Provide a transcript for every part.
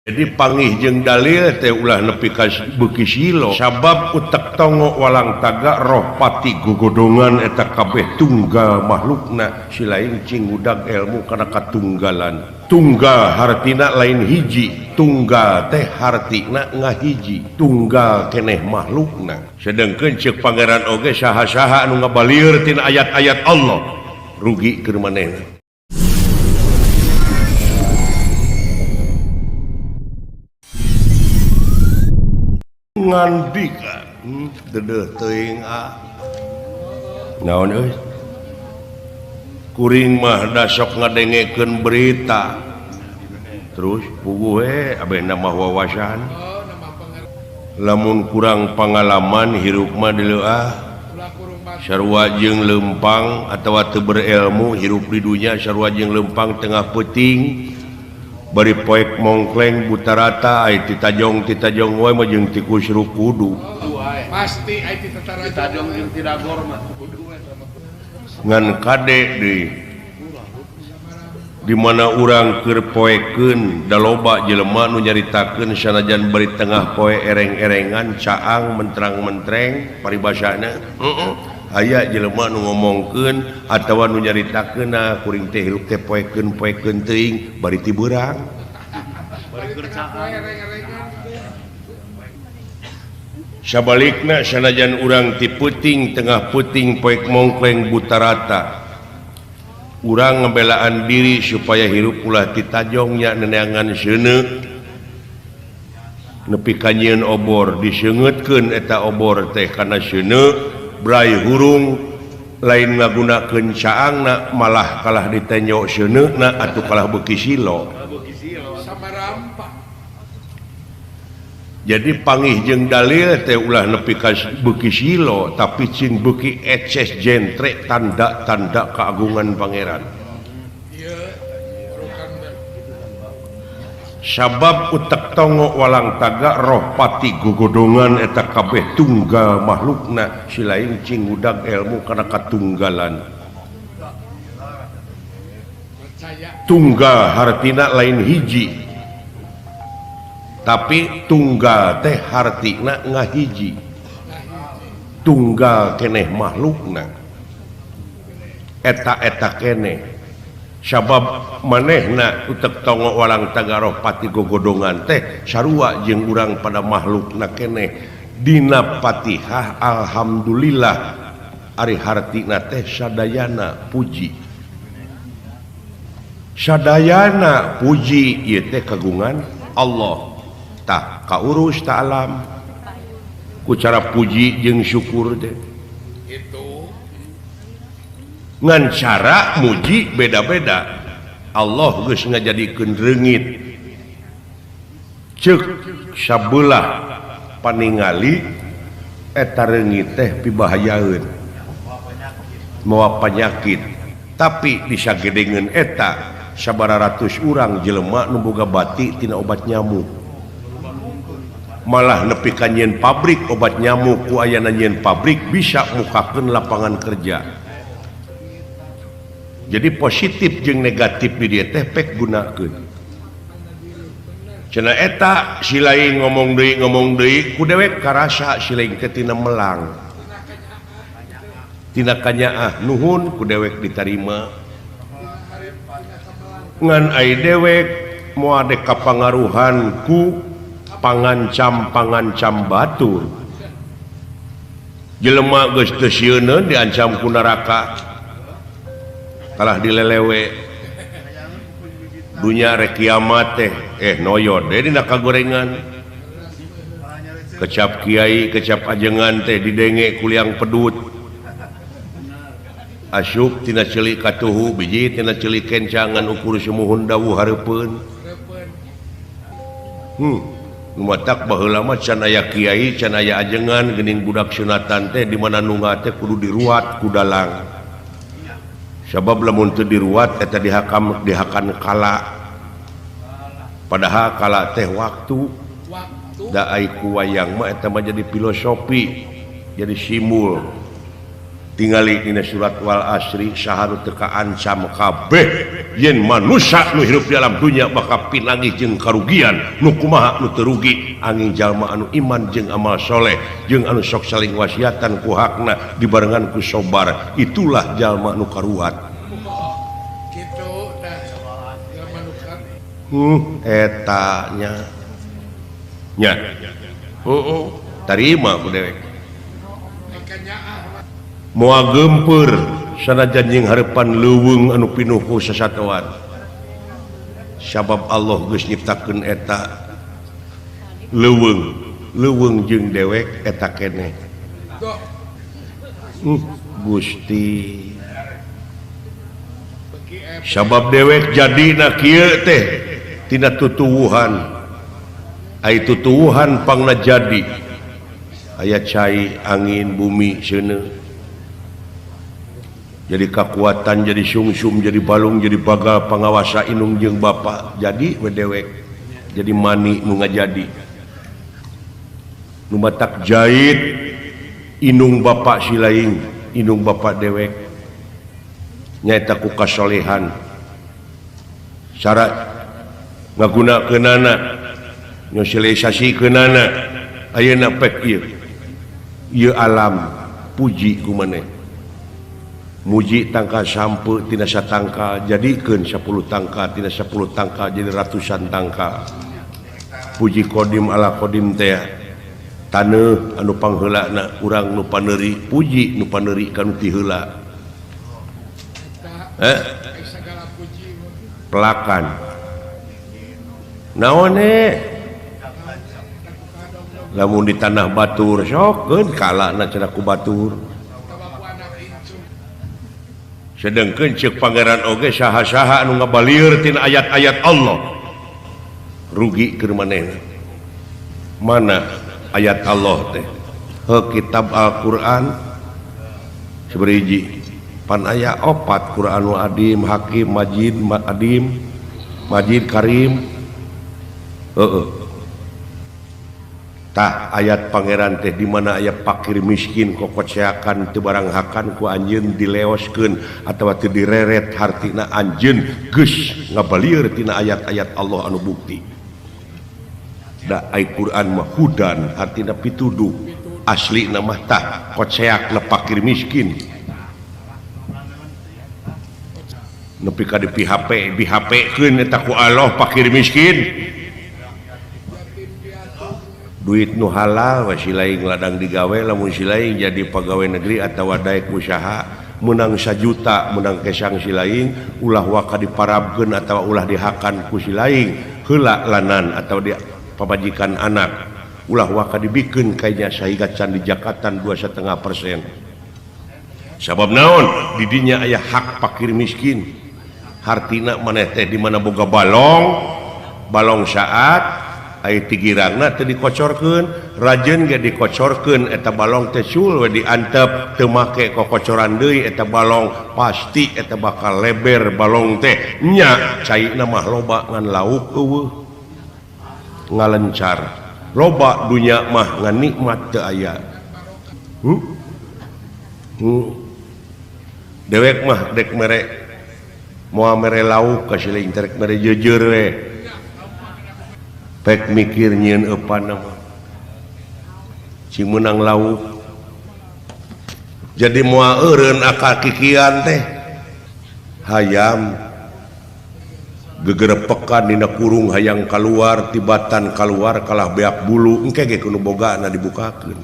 Jadi pangih jeung dalil teh ulah nepi ka beuki silo sabab utek tongo walang taga roh pati gogodongan eta kabeh tunggal makhlukna si lain cing udag ilmu kana katunggalan. Tunggal hartina lain hiji, tunggal teh hartina ngahiji, tunggal keneh makhlukna. Sedengkeun ceuk pangeran oge saha-saha anu ngabalieur tina ayat-ayat Allah rugi keur manehna. Ngandika dedeuh teuing ah naon euy kuring mah da sok ngadengekeun berita terus puguh we abehna mah wawasan lamun kurang pangalaman hirup mah dileuah sarua jeung leumpang atawa teu berilmu hirup di dunya sarua jeung leumpang tengah peuting bari poek mongkleng buta rata ai titajong wae mah jeung tikus rukudu pasti ai titajong jeung tidagor mah ngan kade deui di mana urang keur poekeun da loba jelema nu nyaritakeun sanajan bari tengah poe ereng-erengan caang mentrang-mentreng paribasana aya jelema nu ngomongkeun atawa nu nyaritakeun nah kuring teh hirup teh poekeun-poekeun teuing bari ti beurang sabalikna sanajan urang ti peuting tengah peuting poek mongkleng buta rata urang ngebelaan diri supaya hirup ulah titajongnya neneangan seuneu nepi ka nyieun obor diseungeutkeun eta obor teh kana seuneu brai hurung lain ngagunakeun caangna malah kalah ditenyo seuneuna atuh kalah beuki silo. Jadi pangih jeung dalil teh ulah nepi ka beuki silo tapi cing beuki eces jentre tanda-tanda keagungan pangeran. Sabab utek tongo walang taga roh pati gogodongan eta kabeh tunggal makhlukna si lain cing udag ilmu kana katunggalan. Tunggal hartina lain hiji, tapi tunggal teh hartina ngahiji, tunggal keneh makhlukna eta-eta keneh. Sabab manehna utek tongo walang tagaroh pati gogodongan teh sarua jeung urang pada makhlukna keneh. Dina Fatihah alhamdulillah ari hartina teh sadayana puji, sadayana puji ieu teh kagungan Allah. Tah kaurus ta alam ku cara puji jeung syukur teh ngan cara muji beda-beda. Allah geus ngajadikeun reungit ceuk sabelah paningali eta reungit teh pibahayaeun mawa panyakit, tapi disagedengeun eta sabaraha ratus urang jelema nu boga bati tina obat nyamuk malah nepi ka nyieun pabrik obat nyamuk ku ayana nyieun pabrik bisa mukakeun lapangan kerja. Jadi positif jeung negatif di dieu teh pek gunakeun. Cenah eta si lain ngomong deui ku dewek karasa si lain teh tina melang. Tina kanyaah nuhun ku dewek ditarima. Ngan ai dewek moal dek kapangaruhan ku pangancam-pangancam batur. Jelema geus teu sieuneun diancam ku neraka. Kalah dilelewe dunya rek kiamat teh noyod deui dina kagorengan kecap kiai kecap ajengan teh didenge ku liang pedut asup tina ceuli katuhu biji tina ceuli kencangan ukur sumuhun dawuh hareupeun. Nu matak baheula mah can aya kiai can aya ajengan geuning budak sunatan teh di mana nungga teh kudu diruat ku dalang. Sabab lamun teu diruat eta dihakam dihakan kala. Padahal kala teh waktu. Da ai ku wayang mah eta mah jadi filosofi, jadi simbol. Tingali dina surat wal asri saha nu teu kaancam kabeh yen manusia nu hirup di alam dunya bakal pinanggih jeung karugian nu kumaha nu teu rugi angin jalma anu iman jeung amal soleh jeung anu sok saling wasiatan ku hakna dibarengan ku sobar itulah jalma nu karuat kitu tah jalma nu eta nya nya heueuh tarima ku dewek moal gempeur sanajan jeung hareupan leuweung anu pinuh ku sasatoan sabab Allah geus nyiptakeun eta leuweung leuweung jeung dewek eta keneh Gusti sabab dewek jadina kieu teh tina tutuwuhan ai tutuwuhan pangna jadi aya cai angin bumi seuneu jadi kekuatan jadi sungsum jadi balung jadi bagal pangawasa inung jeung bapa jadi we dewek jadi mani nu ngajadi nu matak jahit inung bapa silaing inung bapa dewek nyaeta ku kasolehan cara ngagunakeunana nyosialisasikeunana ayeuna pek ieu ieu alam puji ku maneh muji tangka sampe tina satangka jadikeun 10 tangka tina 10 tangka jadi ratusan tangka puji kodim ala kodim teh taneuh anu pangheulana urang nu paneuri puji nu paneuri ka nu ti heula pelakan naon lamun di tanah batur sokeun kalana cenah ku batur sedengkeun ceuk pangeran oge saha-saha anu ngabalieur tina ayat-ayat Allah rugi keur manehna mana ayat Allah teh heuh kitab Al-Qur'an sabariji pan aya opat Qur'anul Adim Hakim Majid Adim Majid Karim heueuh tah ayat pangeran teh di mana aya pakir miskin kokoceakan teu barang hakan ku anjeun dileoskeun atawa teu direret hartina anjeun geus ngabalieur tina ayat-ayat Allah anu bukti da ai Quran mah hudan hartina pituduh aslina mah tah koceakna pakir miskin nepi ka di PHP BHP-keun eta ku Allah pakir miskin duit nu halal we silaing ladang digawe lamun silaing jadi pegawai negeri atawa daek usaha menang 1 juta menang kesang silaing ulah waka diparabkeun atawa ulah dihakan ku silaing heula lanan atau di pamajikan anak ulah waka dibikeun kayanya sahiga can dijakatan 2,5% sabab naon di dinya aya hak pakir miskin hartina maneh teh di mana boga balong balong saat ai tigirangna teu dikocorkeun rajeun ge dikocorkeun eta balong teh sul we diantep teu make kokocoran deui eta balong pasti eta bakal leber balong teh nya caina mah loba ngan lauk eueuh ngalencar loba dunya mah ngan nikmat teu aya dewek mah dek mere moal mere lauk ka siling terek mere jeujeur we pek mikir nyieun eupan mah cing meunang lauk jadi moal eureun akal kikian teh hayam gegerepekan dina kurung hayang kaluar tibatan kaluar kalah beak bulu engke ge kudu bogana dibukakeun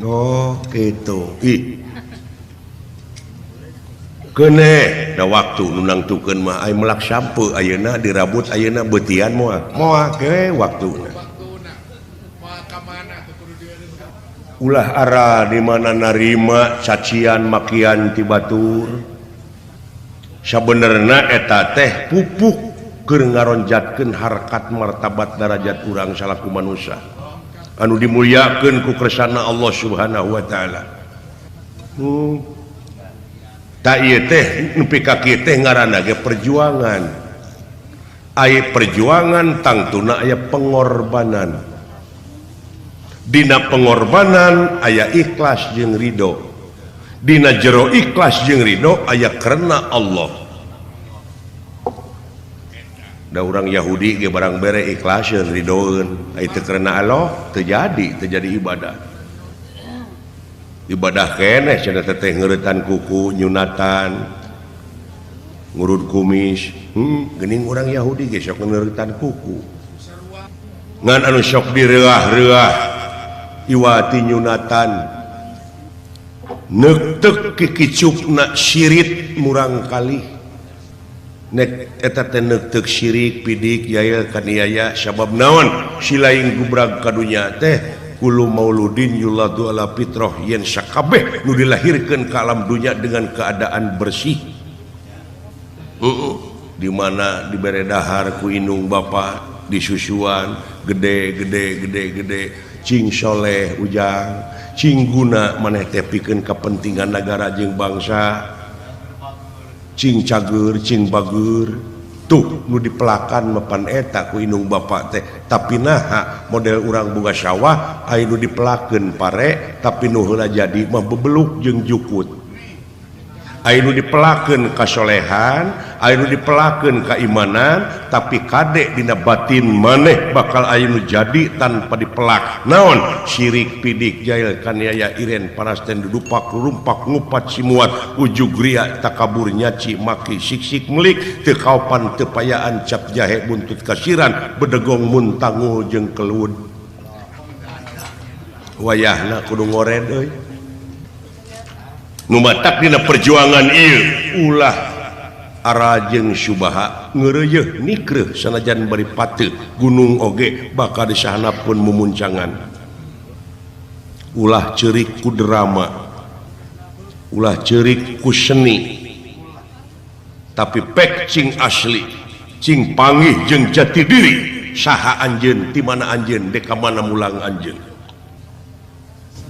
oh kitu ih kene da waktu nu nangtukeun mah ai melak sampe ayeuna dirabut ayeuna beutian moal moal ke waktuna ulah ara di mana narima cacian makian ti batur sabenerna eta teh pupuk keur ngaronjatkeun harkat martabat darajat urang salaku manusia anu dimulyakeun ku kersana Allah Subhanahu wa taala. Tak ieu teh nepi ka kieu teh ngaranna ge perjuangan. Aya perjuangan tangtuna aya pengorbanan. Dina pengorbanan aya ikhlas jeung ridho. Dina jero ikhlas jeung ridho aya karena Allah. Da urang Yahudi ge barang bere ikhlaseun ridhoeun, aya teu karena Allah teu jadi ibadah. Ibadah keneh cenah teh ngeuretan kuku, nyunatan, ngurut kumis. Geuning urang Yahudi ge sok ngeuretan kuku. Ngan anu sok direuah-reuah iwati nyunatan neukteuh kikicupna sirit murang kali. Nek eta teh neukteuh sirik pidik yail kaniaya sabab naon silaing gubrag ka dunya teh kullu mauludin yuladu ala fitrah yen sakabeh nu dilahirkeun ka alam dunya dengan keadaan bersih. Di mana dibere dahar ku indung bapa disusuan gede gede gede gede cing soleh ujang cing guna maneh teh pikeun kepentingan nagara jeung bangsa cing cager cing bager tuh nu dipelakan mapan eta ku indung bapa teh tapi naha model urang boga sawah aya nu dipelakeun pare tapi nu heula jadi mah bebeluk jeung jukut. Aya nu dipelakeun kasolehan, aya nu dipelakeun kaimanan, tapi kadek dina batin maneh bakal aya nu jadi tanpa dipelak. Naon? Sirik pidik jail kaniaya iren parasten dudupak rumpak ngupat simuat ujug ria takabur nyaci maki siksik melik teu kaopan teu payaan cap jahe buntut kasiran bedegong muntangul jeung kelud. Wayahna kudu ngored euy. Nu matak dina perjuangan ieu ulah arajeng subaha ngeureuyeuh nikreuh sanajan bari pateuh gunung oge bakal disahana pun mumuncangan. Ulah ceurik ku drama, ulah ceurik ku seni, tapi pek cing asli cing panggih jeung jati diri saha anjeun ti mana anjeun dek ka mana mulang anjeun.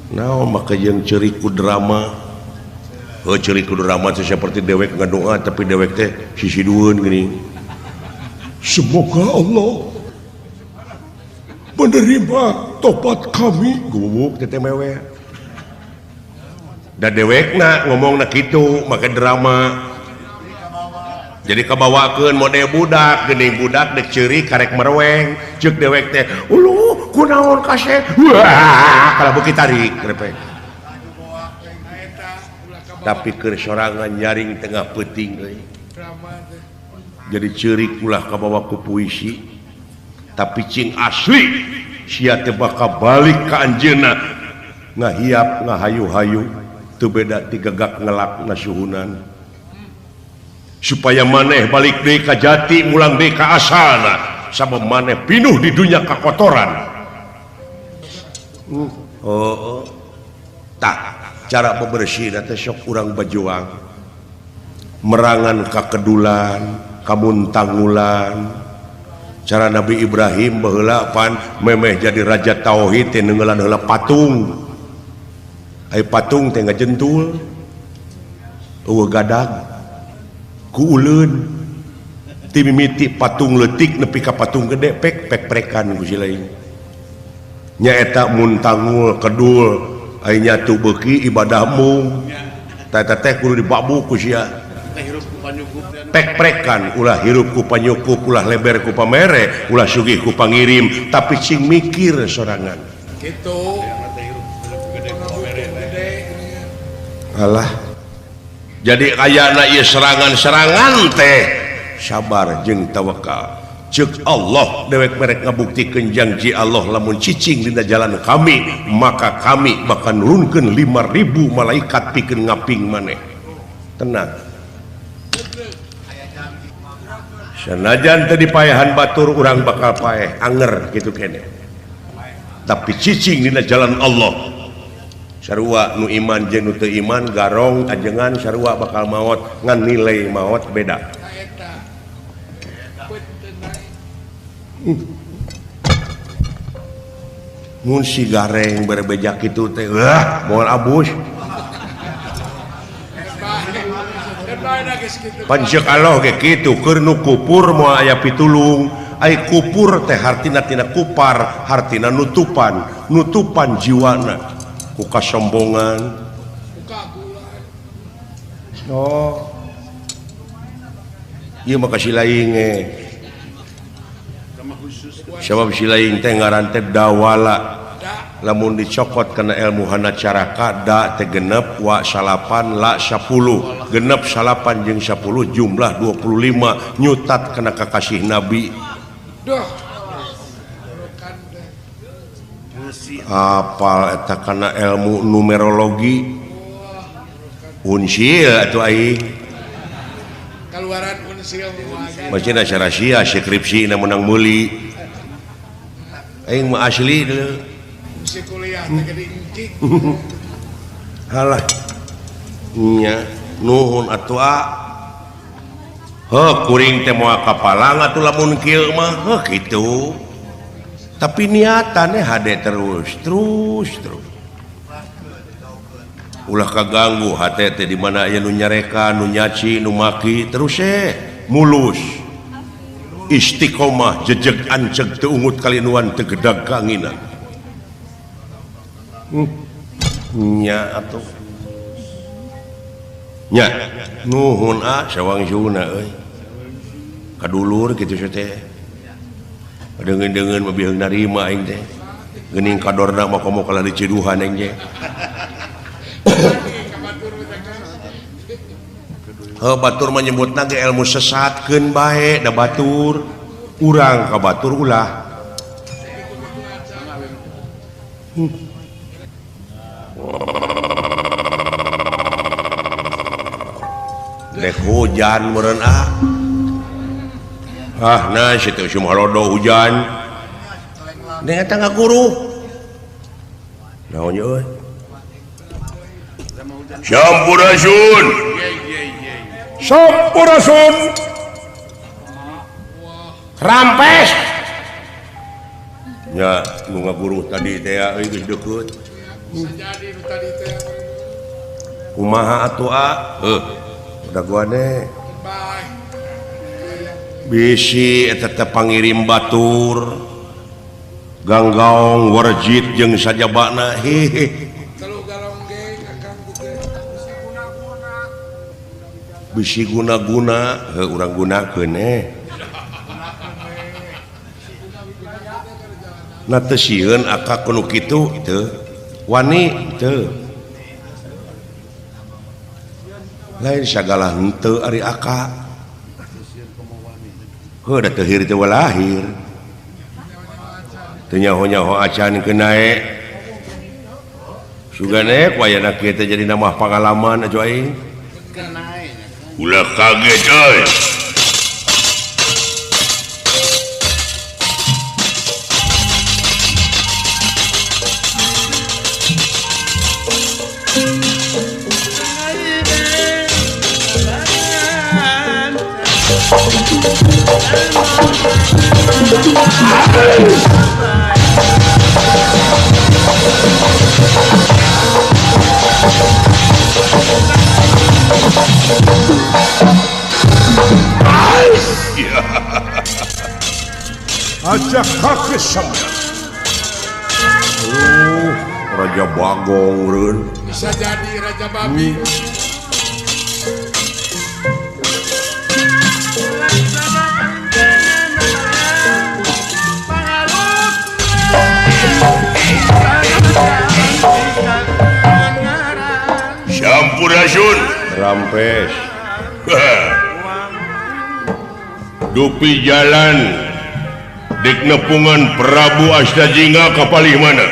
Naon maka jeung ceurik ku drama. Oh ceurik ku drama teh seperti dewek ngadoa tapi dewek teh sisidueun geuning. Semoga Allah menerima tobat kami. Gubuk teh mewe. Da dewekna ngomongna kitu make drama. Jadi kabawakeun mode budak geuning budak dek ceurik karek mereweng ceuk dewek teh uluh kunaon kasep. Wah kalau beuki tarik repek. Tapi keur sorangan nyaring tengah peuting euy. Jadi ceurik ulah kabawa ku puisi tapi cing asli sia teh bakal balik ka anjeunna ngahiap ngahayu-hayu teu beda ti gagak ngelak nasuhunan supaya maneh balik deui ka jati mulang deui ka asalna sabab maneh pinuh di dunya kakotoran. Oh tak cara bebersih teh sok urang bajuang merangan kakedulan kamuntangulan cara Nabi Ibrahim baheula pan memeh jadi raja tauhid teh neunggeulan heula patung aya patung teh ngajentul eueuh gadag ku uleun ti mimiti patung leutik nepi ka patung gede pek pek prekan ku si lain nyaeta muntangul kedul aya nyatu beuki ibadahmu teh teh kudu dibabuk ku sia pek-prekan ulah hirup ku panyukup ulah leber ku pamere ulah sugih ku pangirim tapi cing mikir sorangan kitu. Alah jadi ayana ieu serangan-serangan teh sabar jeung tawakal. Ceuk Allah dewek merek ngabuktikeun janji Allah lamun cicing dina jalan kami maka kami bakal nurunkeun 5000 malaikat pikeun ngaping maneh. Tenang. Sanajan teu dipaehan batur urang bakal paeh anger kitu keneh. Tapi cicing dina jalan Allah. Sarua nu iman jeung nu teu iman garong ajengan sarua bakal maot ngan nilai maot beda. Mun si gareng berbejak kitu teh wah moal abus. Pan ceuk Allah ge kitu keur nu kupur moal aya pitulung, Ai kupur teh hartina tina kupar, hartina nutupan, nutupan jiwana ku kasombongan. Oh. Ieu mah ka si laing ge. Sabab si laing teh ngaran teh dawala. Lamun dicokot kana ilmu hana caraka da teh genep wa salapan la 10. Genep salapan jeung 10 jumlah 25 nyutat kana kakasih Nabi. Apal eta kana ilmu numerologi. Unsil atuh aing. Kaluaran unsil macina rahasia skripsi na menang meuli. Aing mah asli deui. Si kuliah teh gede engkik. Halah. Nya nuhun atuh a. Heuh kuring teh moal kapalang atuh lamun kieu mah heuh kitu. Tapi niatannya hade terus terus terus. Ulah kaganggu hate teh di mana aya nu nyareka, nu nyaci, nu maki terus mulus. Istiqomah jejeg anceg teu ungut kalinuan teu gedag kanginan. Nya atuh. Nya nuhun a sawang suna euy. Kadulur kitu teh. Deungeun-deungeun mah biheung narima aing teh. Geuning kadorna mah komo kalah diciduhan aing teh. Heuh batur mah nyebutna ge ilmu sesatkeun bae da batur. Urang ka batur ulah. Dek hujan meureun ah. Ah nah situ sumhalodo hujan. Dengan tangga guru. Naon euy? Sampurasun. Sampurasun. Rampes. Nya nu ngaguru tadi teh euy geus deukeut. Bisa jadi nu tadi teh. Kumaha atuh a? Heuh. Dagoane. Bisi eta teh pangirim batur. Ganggaong warjit jeung sajabana hehe. Bisi guna-guna heuh urang gunakeun eh. Na teu sieun akak nu kitu teu. Wani teu. Lain sagala henteu ari akak. Heuh da teu hir teu lahir. Teu nyaho-nyaho acan keun naek. Sugane ku ayana kieu teh jadi nambah pangalaman atuh aing. Ulah kaget euy. Aja kaki sampean. Raja Bagong reun. Bisa jadi Raja Babi. Sampurasun. Rampes. Dupi jalan dek nepungan Prabu Astajingga kapalih mana?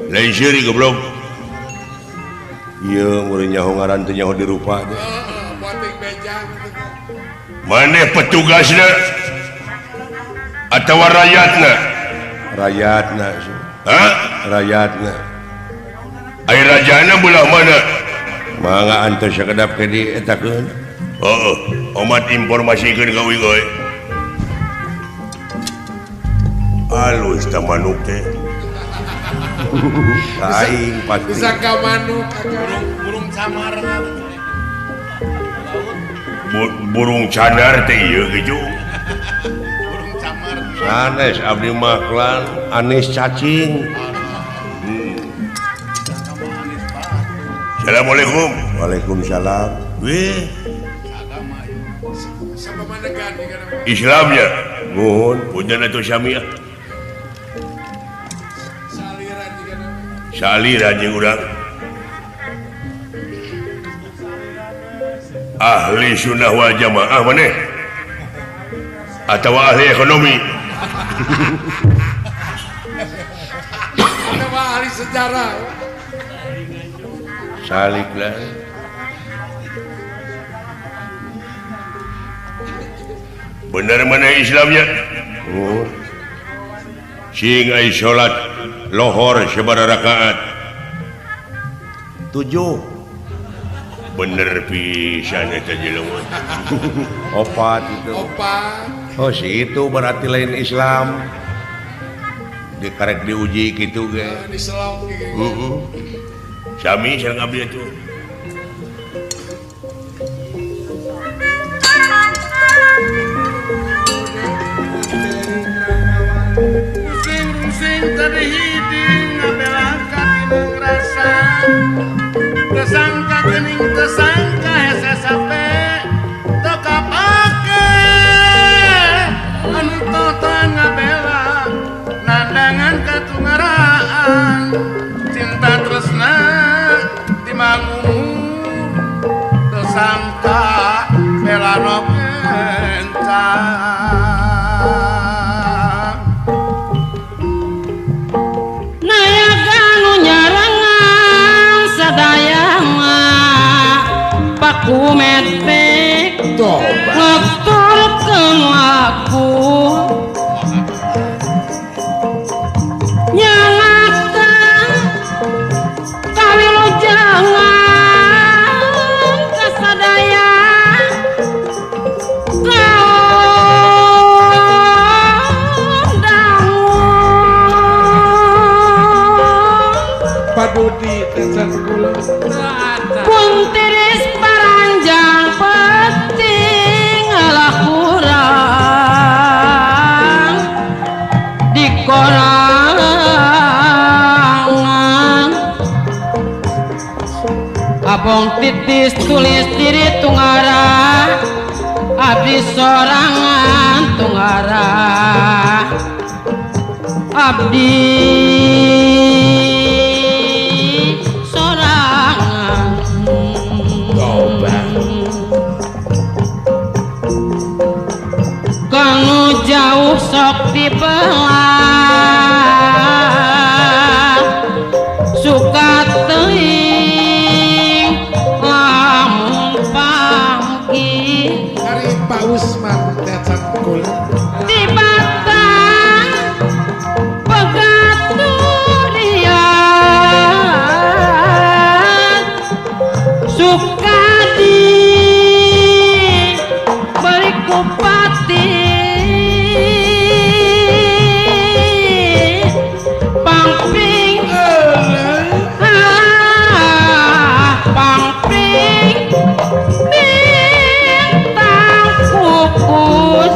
Lain seuri goblok. Ieu mun nyaho ngaran teh nyaho dirupa teh. Maneh petugasna atawa rakyatna? Rakyatna. Hah? Rakyatna. Ai rajana belah mana? Mangga antos sakedap ke dietakeun. Heeh, omat informasikeun ka uing euy. Alus ta manuk teh. Aing pasti. Bisa ka manuk burung camar. Burung cadar teh ieu kitu. Sanes abdi mah klan Anis cacing. Assalamualaikum. Waalaikumsalam. Wih. Islamnya. Nuhun, punten atuh sami ah. Saliran jeung urang. Ahli sunnah wal jamaah maneh? Atawa ahli ekonomi? Atawa ahli sejarah. Salik lah. Bener mana Islamnya? Oh. Sing ai salat lohor sabaraha rakaat? 7. Bener pisan eta jelema. 4 itu. 4. Oh, si itu berarti lain Islam. Dikarek diuji kitu ge. Islam ge. Heeh. Sami sareng abdi atuh. Rusing-rusing tadi hiding ngabelaka tinang rasa. Tersangka kening tersangka hese sape teu kapake anu totoan ngabela nandangan katungaraan cinta tresna timangumur tersangka bela no kencang. Ku metek ngeturkeun aku nyangakan kawilujengan kasadaya kaum dangu Padudi tecan kula pun tiris paranjang penting alah kurang di korangan abong titis tulis diri tunggara abdi sorangan tunggara abdi sorangan. Kanu jauh sok dibelah suka teuing lamun panggih ari Pak Usman teh cangkul di batang pegaturian suka di beri kupati pangpring pangpring bintang kukus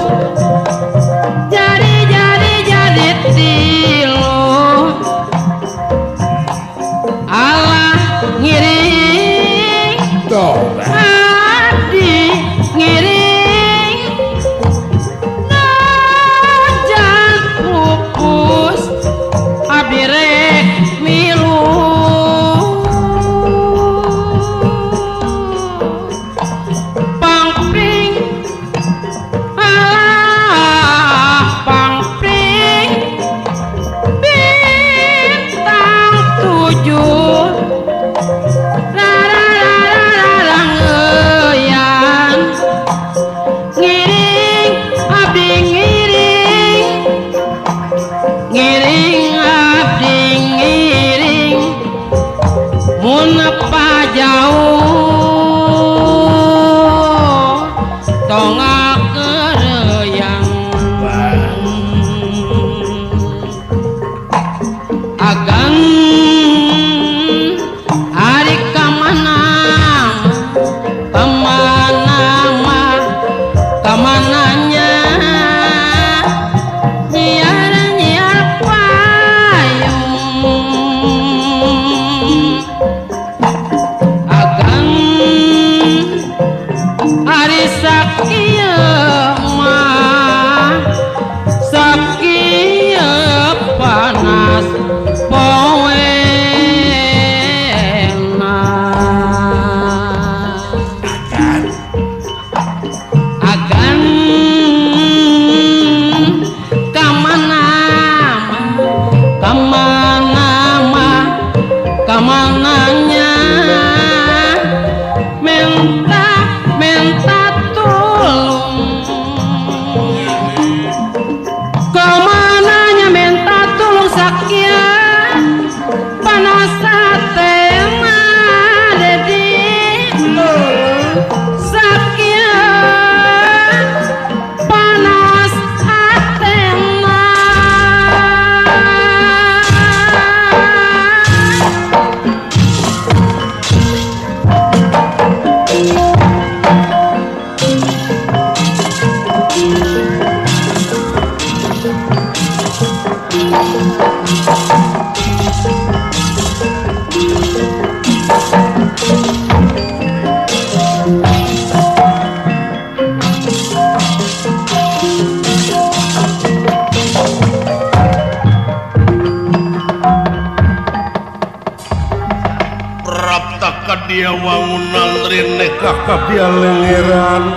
dia wangunan rene ka dia lengeran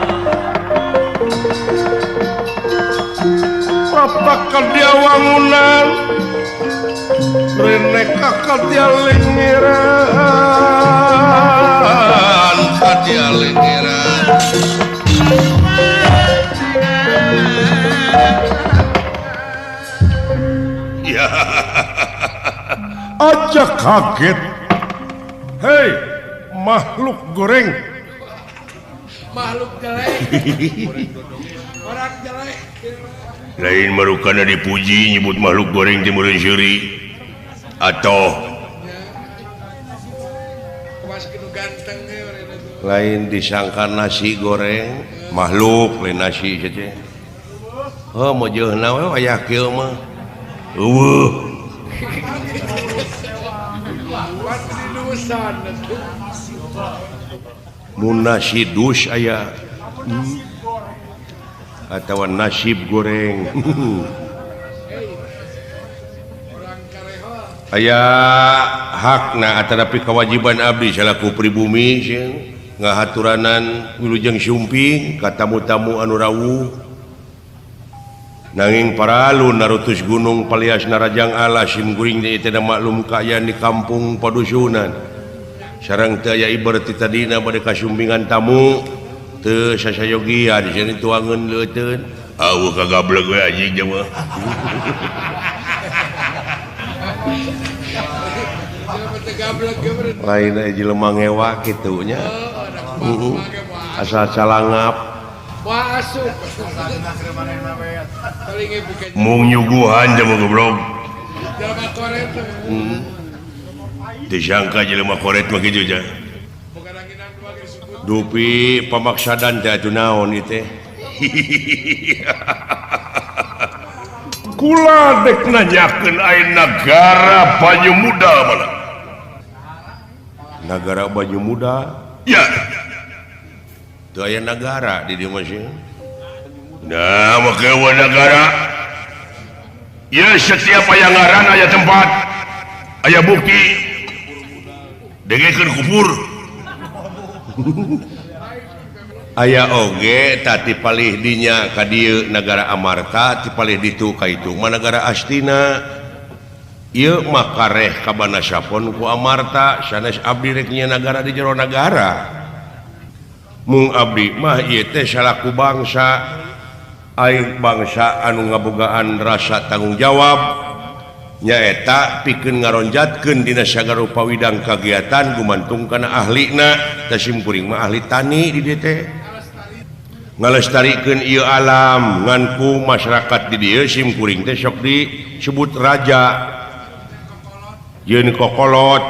Prapak ka dia wangunan rene ka dia lengeran ka dia lengeran ya aja kaget. Hei, makhluk goreng. Makhluk jelek. Orang jelek. Lain marukana dipuji nyebut makhluk goreng teh meureun seuri. Atau lain disangka nasi goreng, makhluk lain nasi teh. Heuh mojeuna we aya kieu mah. Eueuh. Mun nasi dus aya atawa nasib goreng. Aya hakna atanapi kewajiban abdi salaku pribumi sieun ngahaturanan wilujeng sumping ka tamu-tamu anu rawuh. Nanging paralu narutus gunung palias narajang alas sim kuring teh teu maklum kaayaan di kampung padusunan. Sareng teu aya ibar ti tadina bade kasumpingan tamu teu sasayogia di sini tuangeun leuteun. Aweuh kagablek we anjing mah. Lain aya jelema ngewa kitu nya. Asal calangap. Mung nyuguhan jelema goblok. Disangka jelema koret mah kitu ja. Dupi pamaksadan teh atuh naon ieu teh. Kula dek nanyakeun aya nagara Banyu Muda mana? Nagara Banyu Muda? Ya. Teu aya nagara di dieu mah sih. Nah, make nagara. Ya setiap aya ngaran aya tempat, aya bukti. Dengekeun kubur. Aya oge tah ti palih dinya ka dieu nagara Amarta, ti palih ditu ka itu mah nagara Astina. Ieu mah kareh ka Banasapon ku Amarta, sanes abdi rek nya nagara di jero nagara. Mung abdi mah ieu teh salaku bangsa, aing bangsa anu ngabogaan rasa tanggung jawab nyaeta pikeun ngaronjatkeun dina sagala rupa widang kagiatan gumantung kana ahlina. Teh simkuring mah ahli tani di dieu teh ngalestarikeun ieu alam ngan ku masyarakat di dieu simkuring teh sok disebut raja jeung kokolot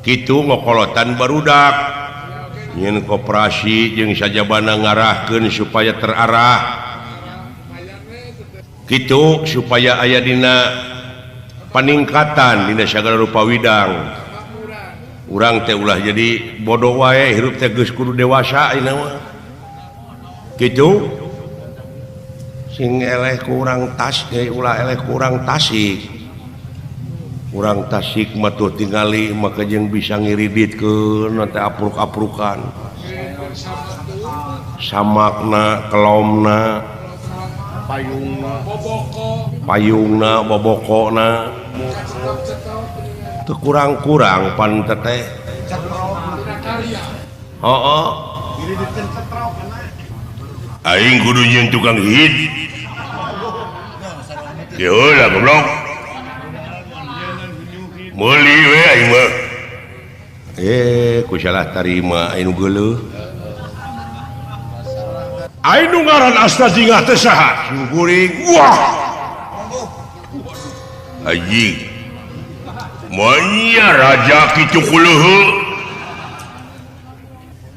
kitu ngokolotan barudak nyin koperasi jeung sajabana ngarahkeun supaya terarah kitu supaya aya dina paningkatan dina sagala rupa widang. Urang teh ulah jadi bodoh wae hirup teh geus kudu dewasa ayeuna mah kitu sing eleh ku urang tas ge ulah eleh ku urang Tasik. Urang Tasik mah tuh tingali maka jeung bisa ngiriditkeun teh apruk-aprukan samakna kelomna payungna bobokona teu kurang-kurang pan teteh. Heeh. Aing kudu jeung tukang hit. Diheula goblok. Meuli we aing mah. Ku salah tarima anu geuleuh. Aing nu ngaran Asta Jingah teh saha? Simkuring. Wah. Anjing. Manya raja kitu kuleuheuh.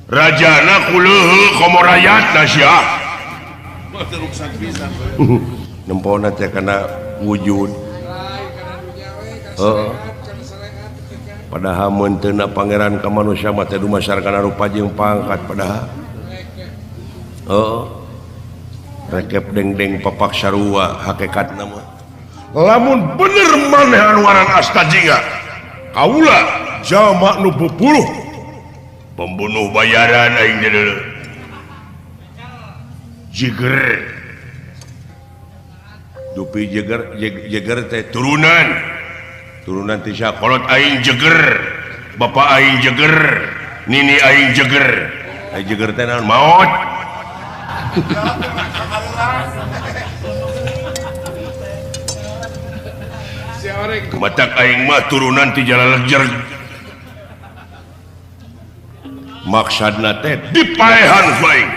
Rajana kuleuheuh komo rayatna sia. Nempona teh kana wujud. Heeh. Padahal mun teu na pangeran ka manusia mah teh dumasar kana rupa jeung pangkat padahal. Heeh. Rekep dengdeng papak sarua hakikatna mah. Lamun bener maneh anu ngaran Asta Jingah, kaula jalma nu bubuluh Pembunuh bayaran aing teh. Jiger. Dupi jeger jeger teh turunan. Turunan ti sakolot aing jeger. Bapak aing jeger, nini aing jeger. Aing jeger teh naon maot. Matak aing mah turunan ti Jalaljer. Maksudna teh dipaehan ku aing.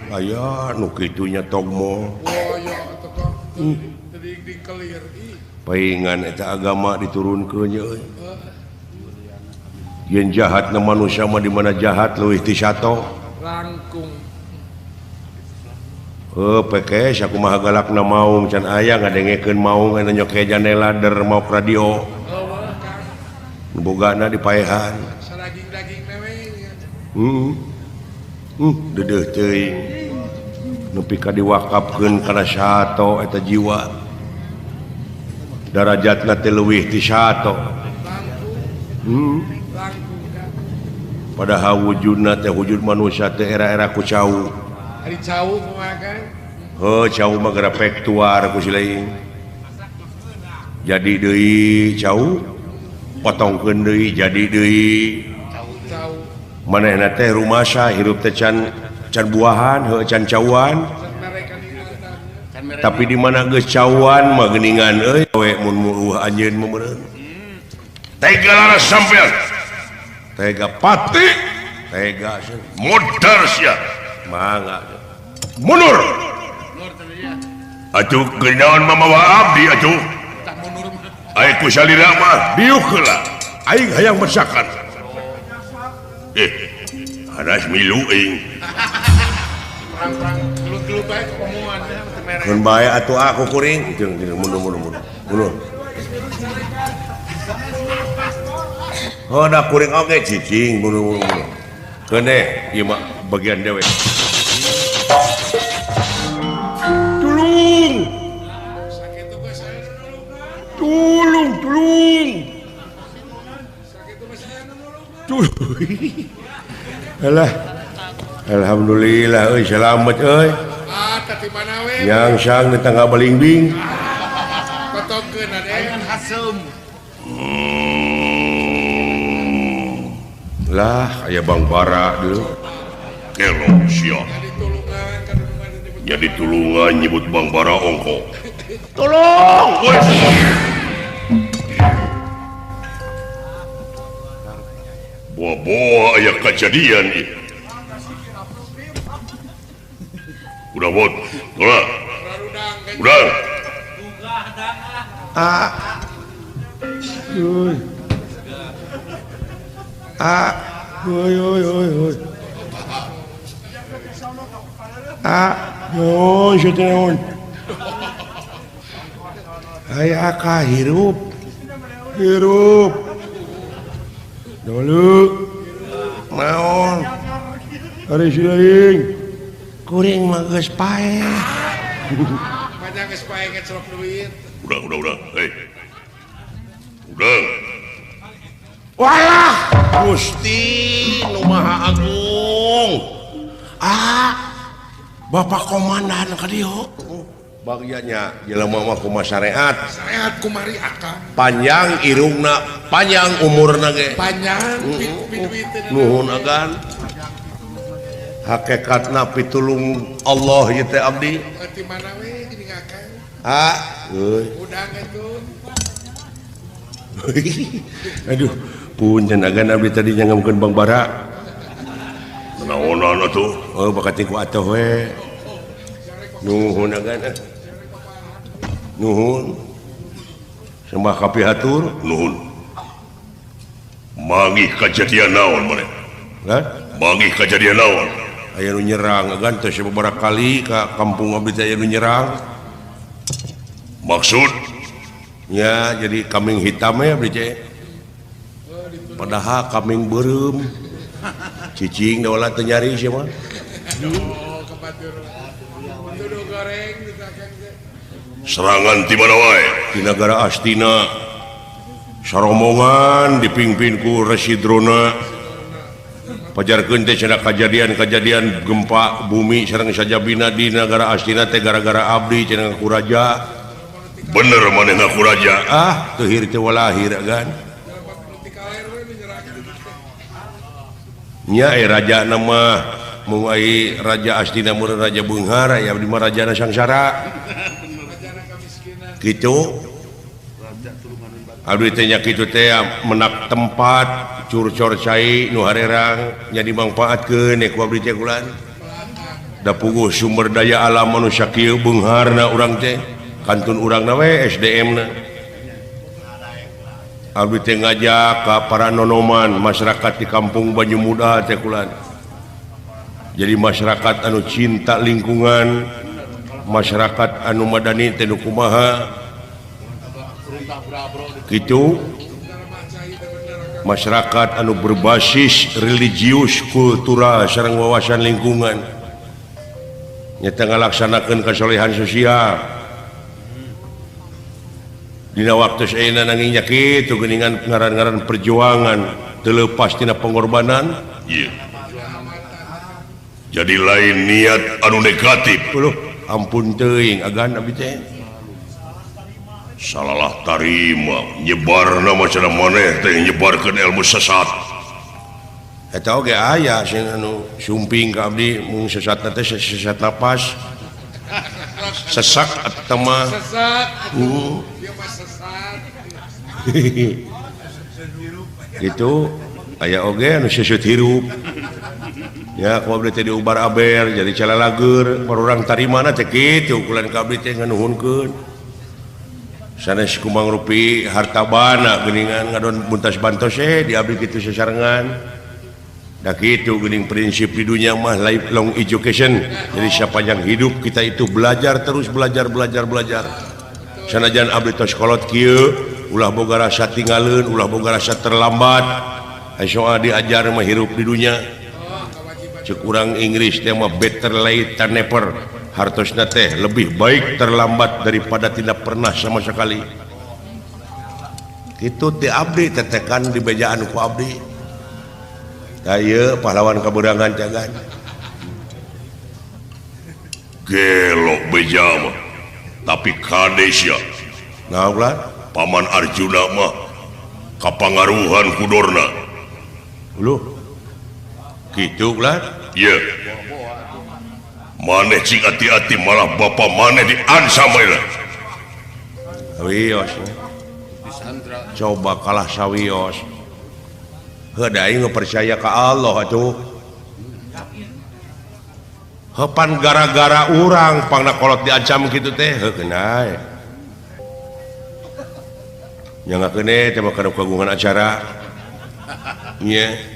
Aya nu kitu nya togmo. Paingan eta agama diturunkeun nya euy. Yen jahatna manusia mah di mana jahat leuwih ti sato. Langkung. Heuh PKS kumaha galakna maung can aya ngadengekeun maung anu nyoke jandela der maok radio. Nu bogana dipaehan. Sadaging-daging we. Dedeuh teuing. Nepi ka diwakafkeun kana sato eta jiwa. Darajatna teh leuwih ti sato. Padahal wujudna teh wujud manusia teh era-era ku cau. Ari cau kumaha kan? Heuh cau mah geura pektuar ku si lain. Jadi deui cau, potongkeun deui jadi deui. Cau. Manehna teh rumasa hirup teh can buahan, heuh can cauan. Tapi di mana geus cauan mah geuningan euy we mun eueuh anjeun mah meureun. Tega laras sampean. Tega pati, tega modar sia. Mangga. Mundur. Atuh geunaon mamawa abdi atuh. Aing ku salira mah diuk heula. Aing hayang bersakan. Haras milu aing. Perang-perang gelut-gelut bae omongan. Keun bae atuh aku kuring. Jeung mundur mundur mundur. Mundur. Oh, da kuring oge cicing mundur mundur mundur. Keun deh, ieu mah bagian dewe. Tulung. Tulung, tulung. Tulung. Alah. Alhamdulillah euy selamat euy. Ah, tadi mana we? Yang sang di tangga balingbing. Kotokeun ade hasem. Lah, aya Bang Bara deui. Gelo sia. Jadi tulungan nyebut Bang Bara ongko. Tolong! Boa-boa aya kejadian ieu. Udah bot, udah. Udah. Ah. Uy. Ah. Uy uy uy uy. Ah, oh, syuteun. Aya ka hirup. Hirup. Dulu. Naon? Ari silaing. Kuring mah geus paeh. Panjang geus paeh ngecelok duit. Udah. Hei. Udah. Walah, Gusti nu Maha Agung. Ah, Bapak Komandan ka dieu. Bagiannya jelema mah kumaha syariat. Syariat kumari akang. Panjang irungna, panjang umurna ge. Panjang piduiteun. Nuhun agan. Hakikatna pitulung Allah ieu teh abdi. Ti mana we geuning akang? Ah, euy. Udang atuh. Aduh, punten agan abdi tadi nyangamkeun Bang Bara. Naonan atuh? Oh, bakat ku atuh we. Nuhun agan. Nuhun. Sembah kapihatur, nuhun. Manggih kajadian naon maneh? Hah? Manggih kajadian naon? Aya nu nyerang agan teh sababaraha kali ka kampung abdi teh aya nu nyerang. Maksud? Ya, jadi kambing hitam ya abdi teh. Padahal kambing beureum. Cicing da ulah teu nyari sia mah. Serangan ti mana wae? Di nagara Astina. Saromongan dipimpin ku Resi Drona. Pajarkeun teh cenah kajadian-kajadian gempa bumi sareng sajabina di nagara Astina teh gara-gara abdi cenah ngaku raja. Bener maneh ngaku raja. Ah, teu hir teh walahir kan. Nya raja nama mung ai raja Astina mun raja beunghar aya abdi mah rajana sangsara. Kitu. Abdi teh nya kitu teh menak tempat curcor cai nu harerang nya dimangpaatkeun ku abdi teh kulan. Da puguh sumber daya alam manusia kieu beungharna urang teh kantun urangna we SDM na. Abdi teh ngajak ka para nonoman masyarakat di kampung Banyumuda teh kulan. Jadi masyarakat anu cinta lingkungan, masyarakat anu madani teh nu kumaha gitu, masyarakat anu berbasis religius kultural sareng wawasan lingkungan nyata ngalaksanakeun kasolehan sosial dina waktu ayeuna nanging nya kitu geuningan ngaran-ngaran perjuangan teu leupas tina pengorbanan. Iya. Jadi lain niat anu negatif. Uluh, ampun teuing agan abdi teh. Salalah tarima nyebar nama cenah maneh teh nyebarkeun ilmu sesat. Eta oge aya sing anu sumping ka abdi mung sesatna teh sesat napas. Sesak eta mah. Sesak. Ieu mah sesat. Gitu aya oge anu sesut hirup. Ya ku abdi teh diubar aber jadi calalager barurang tarimana teh kitu kulan ka abdi teh nganuhunkeun. Sanes kumang rupi harta bana geuningan ngadon buntas bantos di abdi kitu sasarengan. Da kitu geuning prinsip di dunia mah lifelong education. Jadi sepanjang hidup kita itu belajar terus belajar belajar belajar. Sanajan abdi tos kolot kieu ulah boga rasa tinggaleun, ulah boga rasa terlambat. Soal diajar mah hirup di dunia. Cek urang Inggris teh mah better late than never. Hartosna teh lebih baik terlambat daripada tidak pernah sama sekali. Kitu ti abdi tetekan di bejaan ku abdi. Tah ieu pahlawan kaberangan jagan. Gelok beja mah. Tapi kade sia. Naon ulah? Paman Arjuna mah kapangaruhan ku Dorna. Uluh. Kitu ulah? Ieu. Maneh cing hati-hati malah bapak maneh diansam bae. Wios. Coba kalah sawios. Heuh da aing percaya ka Allah atuh. Heupan gara-gara urang pangna kolot diancam kitu teh heuh keuna. Nya ngakeun teh mah kana kagungan acara. Nya.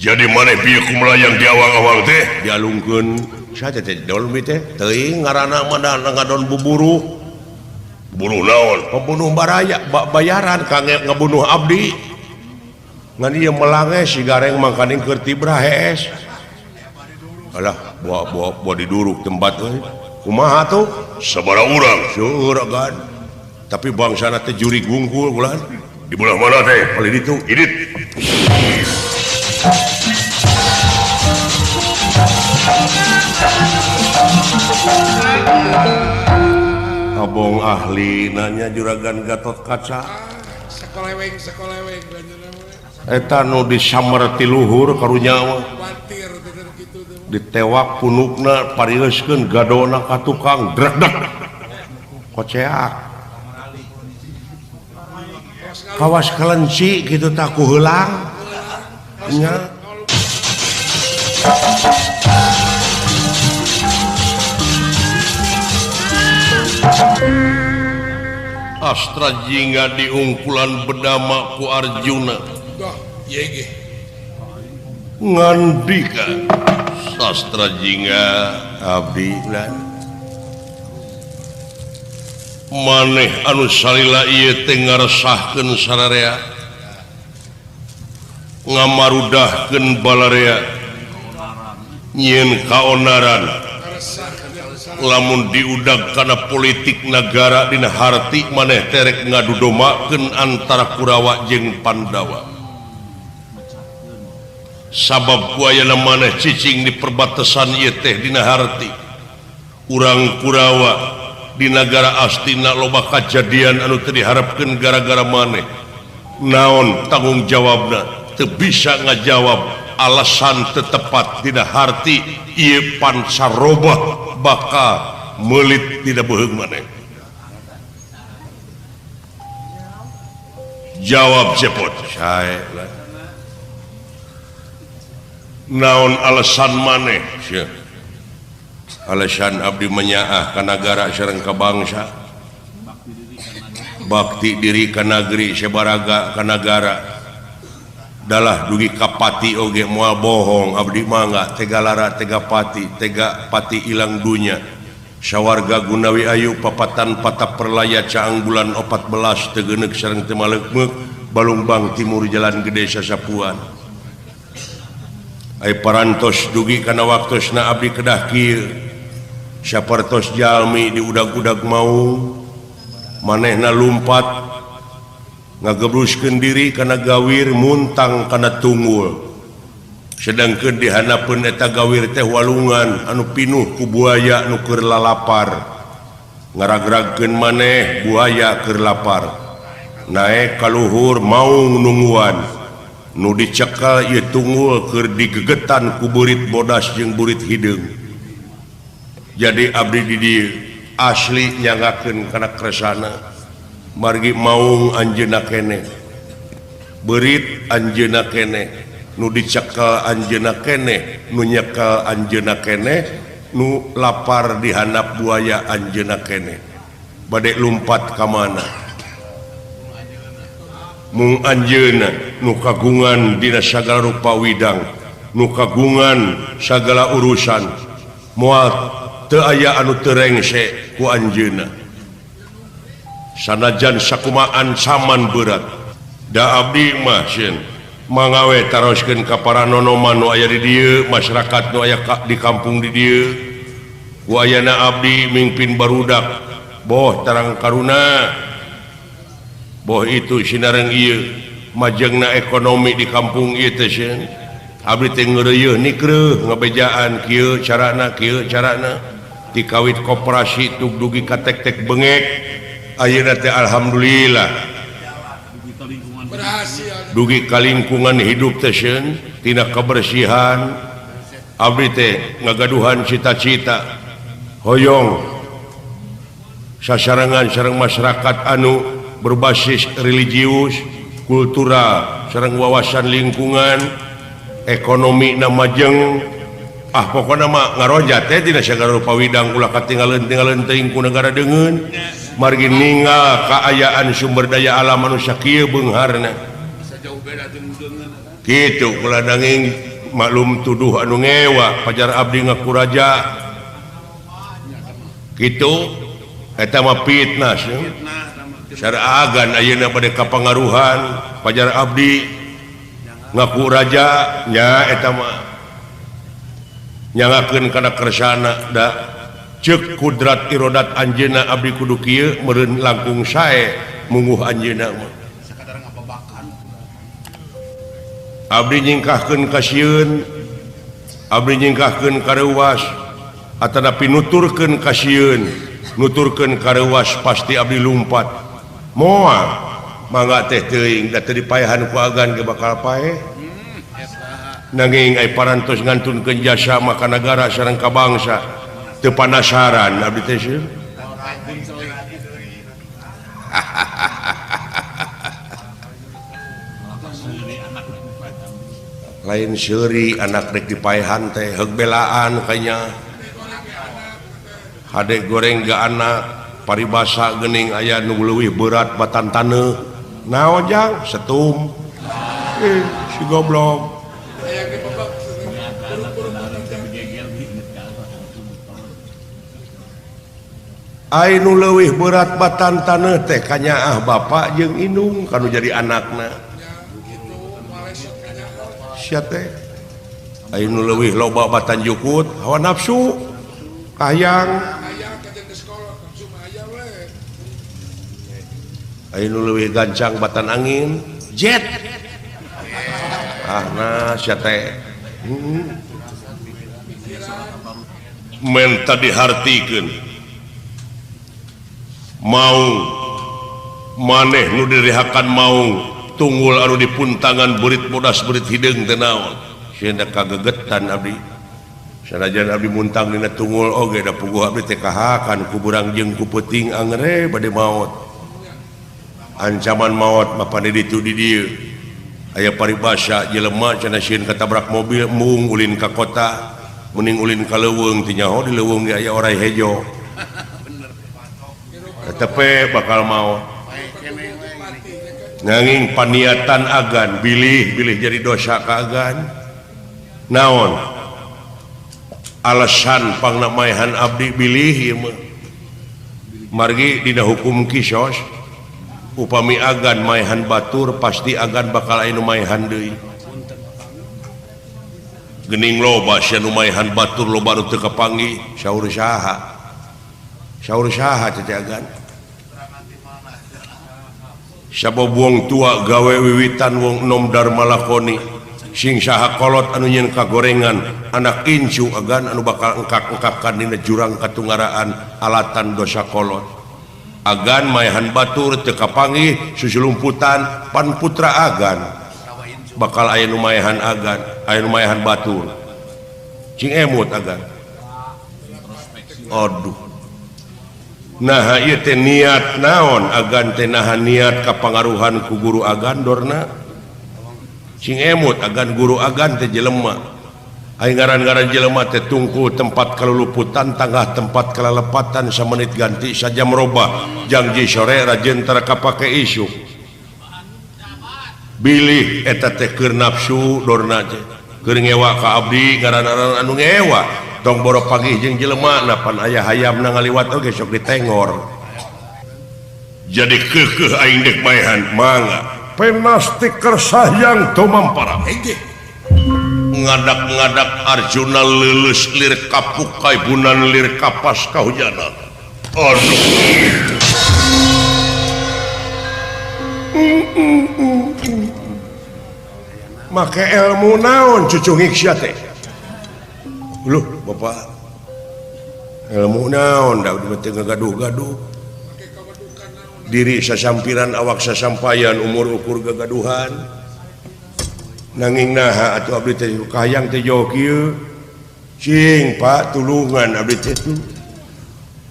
Jadi maneh pieu kumelayang di awang-awang teh dialungkeun saha teh dolmi teh teuing ngaranna mah ngadon buburuh. Buruh naon? Pembunuh baraya bayaran ka ngabunuh abdi. Ngan ieu melange si gareng mangkaning keur tibra hees. Alah buah-buah diduruk tempat euy. Kumaha tuh? Sabaraha urang? Seueur agan. Tapi bangsana teh jurig wungkul ulah. Di belah mana teh? Palih ditu. Idit. Abong ahli nanya juragan Gatot Kaca. Sakoleweng sakoleweng eta nu disamar ti luhur karunya mah. Ditewak punukna parileuskeun gadona ka tukang drekdek. Koceak. Kawas kelenci kitu tah ku heulang. Nya. Astra jingga diungkulan bedama ku Arjuna. Ngandika sastra jingga abdi lan maneh anu salila ieu teh ngaresahkeun sararea, ngamarudahkeun balarea, nyieun kaonaran. Lamun diudag kana politik nagara dina harti maneh terek ngadudomakeun antara Kurawa jeung Pandawa. Sabab ku ayana maneh cicing di perbatasan ieu teh dina harti. Urang Kurawa di nagara Astina loba kajadian anu teu diharepkeun gara-gara maneh. Naon tanggung jawabna? Teu bisa ngajawab alasan teu tepat dina harti ieu pansarobah bakal meulit dina beuheung maneh. Jawab cepot sae lah. Naon alasan maneh sia? Alasan abdi menyaah ka nagara sareng ka bangsa, bakti diri ka nagri sabaraga ka nagara, dalah dugi ka pati oge moal bohong abdi mangga tega lara tega pati tega pati ilang dunya sawarga Gunawi Ayu papatan patap perlaya caang bulan 14 teu sareng teu maleukmeuk Balungbang Timur Jalan Gede Sasapuan. Ai parantos dugi kana waktosna abdi kedah kieu sapertos jalmi di udag-udag maung manehna lumpat ngagebruskeun diri kana gawir muntang kana tunggul, sedangkeun dihanapeun eta gawir teh walungan anu pinuh ku buaya nu keur lalapar, ngaragragkeun maneh buaya keur lapar, naek ka luhur maung nungguan nu dicekal ieu tunggul keur digegetan ku burit bodas jeung burit hideung. Jadi abdi di dieu asli nyangakeun kana kresana margi maung anjeunna keneh, beurit anjeunna keneh, nu dicekal anjeunna keneh, nu nyekel anjeunna keneh, nu lapar dihandap buaya anjeunna keneh, bade lumpat ka mana? Mung anjeunna nu kagungan dina sagala rupa widang, nu kagungan sagala urusan, moal teu aya anu teu rengse ku anjeunna. Sanajan sakumaha ancaman berat, da abdi mah sieun mangawe taroskeun ka para nonoman nu aya di dieu, masyarakat nu aya di kampung di dieu. Ku ayana abdi mingpin barudak boh tarang karuna, boh itu sinareng ieu majengna ekonomi di kampung ieu teh sieun. Abdi teh ngeureuyeuh nikreuh ngabejaan kieu carana kieu carana ti kawit koperasi tug dugi ka tek-tek bengek ayeuna teh alhamdulillah dugi ka lingkungan hidup teh sieun tina kebersihan. Abdi teh ngagaduhan cita-cita hoyong sasarengan sareng masyarakat anu berbasis religius, kultural, sareng wawasan lingkungan, ekonomi na majeng. Ah pokona mah ngaroja teh dina sagala rupa widang ulah katinggalan-tinggalan teuing ku negara deungeun. Margi ninggal kaayaan sumber daya alam anu sakieu beungharna. Kitu kula nanging maklum tuduh anu ngewa pajar abdi ngaku raja. Kitu eta mah fitnah sieun. Syaragan ayeuna bade kapangaruhan pajar abdi ngaku raja nya eta mah nyangakeun kana kersana da ceuk kudrat irodat anjeunna abdi kudu kieu meureun langkung sae mungguh anjeunna mah. Abdi nyingkahkeun ka sieun, abdi nyingkahkeun ka reuwas atanapi nuturkeun ka sieun, nuturkeun ka reuwas pasti abdi lumpat. Moal mangga teh teuing da teu dipaehan ku agan ge bakal paeh. Nanging ai parantos ngantunkeun jasa maka nagara sareng ka bangsa teu panasaran abdi teh sieun. Lain seuri anak rek dipaehan teh heug belaan kanya. Hade goreng ga anak paribasa geuning aya nu leuwih berat batan taneuh. Naon jang setum. Si goblok. Ai nu leuwih berat batan taneuh teh kanyaah bapak jeung indung kanu jadi anakna. Sia teh ai nu leuwih loba batan jukut hawa nafsu kahayang. Ai nu leuwih gancang batan angin jet. Ah nah sia teh. Menta dihartikeun. Maung maneh nu dirihakan maung tunggul anu dipuntangan beurit bodas beurit hideung teh naon. Sieun kagegetan abdi. Sanajan abdi muntang dina tunggul oge da puguh abdi teh kahakan ku burang jeung ku peuting angere bade maot. Ancaman maot mah pane ditu di dieu. Aya paribasa jelema cenah sieun katabrak mobil mung ulin ka kota. Mending ulin ka leuweung teh nyaho di leuweung ge aya orai hejo. Tepe bakal maot. Nanging paniatan agan bilih-bilih jadi dosa ka agan. Naon? Alasan pangna maehan abdi bilih ieu mah. Margi dina hukum kisos upami agan maehan batur pasti agan bakal aya nu maehan deui. Gening loba sia nu maehan batur loba nu teu kapanggih saur saha. Saur saha teh agan. Sabab wong tua gawe wiwitan wong enom dharma lakoni sing saha kolot anu nyeun kagorengan anak incu agan anu bakal engkak-engkakan dina jurang katunggaraan alatan dosa kolot. Agan maehan batur teu kapanggih susulumputan pan putra agan bakal aya nu maehan agan aya nu maehan batur cing emut agan. Aduh nah ieu teh niat naon agan teh naha niat kapangaruhan ku guru agan dorna cing emut agan guru agan teh jelema aing ngaran-ngaran jelema teh tungku tempat kaluluputan tanggah tempat kalalepatan samenit ganti sajam robah jangji sore rajin tara kapake isuk bilih eta teh keur nafsu dorna teh keur ngewa ka abdi ngaran-ngaran anu ngewa tong boro pagih jeung jelema napan aya hayamna ngaliwat oge sok ditengor. Jadi keukeuh aing deuk maehan mangga penasti kersahyang tumampara ngadak-ngadak Arjuna leuleus lir kapuk kaibunan lir kapas kahujanan. Aduh make ilmu naon cucungik sia teh. Loh bapak ilmu naon da teu ngagaduh-gaduh diri sasampiran awak sasampayan umur ukur gagaduhan nanging naha atuh abdi teh kahayang teh jauh kieu cing Pak tulungan abdi teh tuh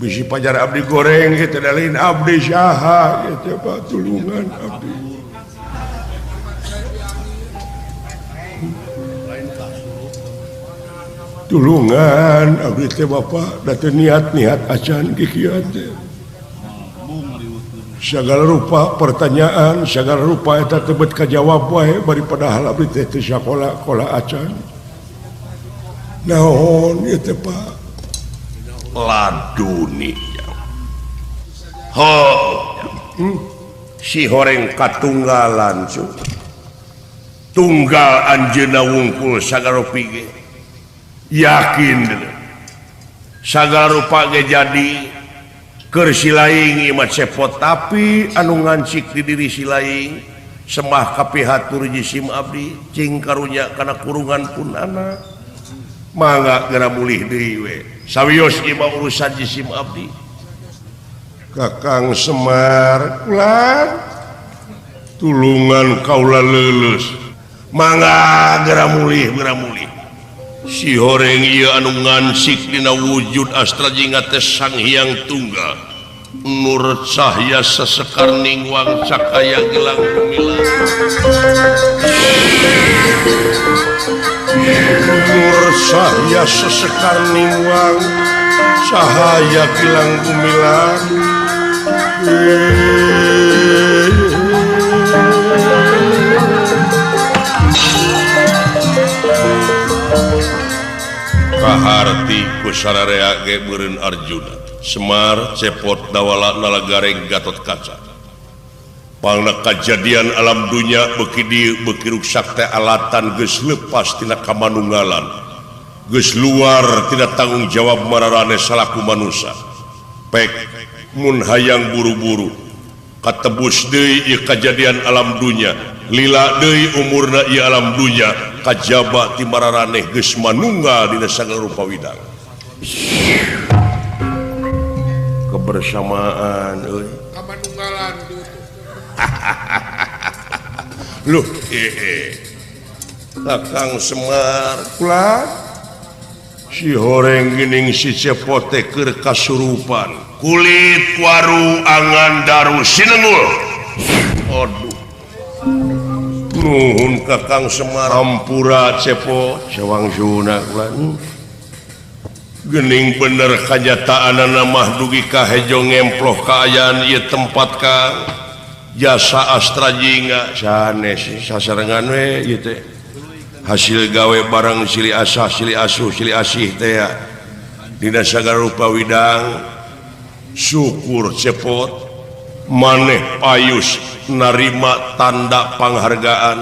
bisi pajar abdi goreng kitu da lain abdi saha kitu Pak tulungan abdi. Tulungan abdi teh bapak da teu niat-niat acan kikieu teh. Segala rupa pertanyaan, segala rupa eta tebet kajawab wae bari padahal abdi teh teu sakola-kola acan. Naon ieu teh Pak? Laduni. Ho. Si horeng katunggalan cu. Tunggal anjeunna wungkul sagala rupi ge. Yakin sagala rupa ge jadi keur si laing ieu mah cepot tapi anu ngancik di diri si laing semah kapihatur jisim abdi cing karunya kana kurungan pun anak mangga geura mulih deui we sawios ieu mah urusan jisim abdi. Kakang Semar ulah tulungan kaula leuleus mangga geura mulih geura mulih. Si horeng ieu anu ngansik dina wujud astra jingga teh Sang Hyang Tunggal nur cahya sesekar ningwang cakaya gelang gumilang nur cahya sesekar ningwang cahaya gelang gumilang. Kaharti ku sararea ge meureun Arjuna Semar cepot dawala nalagareng Gatot Kaca pangna kajadian alam dunya beuki dieu beuki ruksak teh alatan geus lepas tina kamanunggalan geus luar tina tanggung jawab mararane salaku manusa pek mun hayang buru-buru katebus deui ieu kajadian alam dunya Lila deui umurna ieu alam dunya kajaba ti mararaneh geus manunggal dina sagala rupa widang. Kebersamaan euy. Kamanunggalan diutuh. Loh, Kakang Semar kula si horeng geuning si Cepote keur kasurupan. Kulit waru angan daru sinengul. Aduh. Nuhun Kakang Semar hampura Cepot sawangsuna kula. Geuning bener kanyataanana mah dugi ka hejo ngemploh kaayaan ieu tempat Kang. Jasa Astra Jingga sanes sasarengan we ieu teh. Hasil gawe barang silih asah silih asuh silih asih teh ya. Dina sagala rupa widang syukur Cepot maneh payus narima tanda panghargaan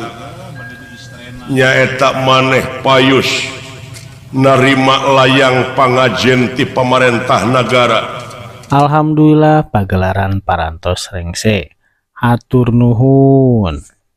nyaeta maneh payus narima layang pangajen ti pamarentah nagara. Alhamdulillah pagelaran parantos rengse. Hatur nuhun.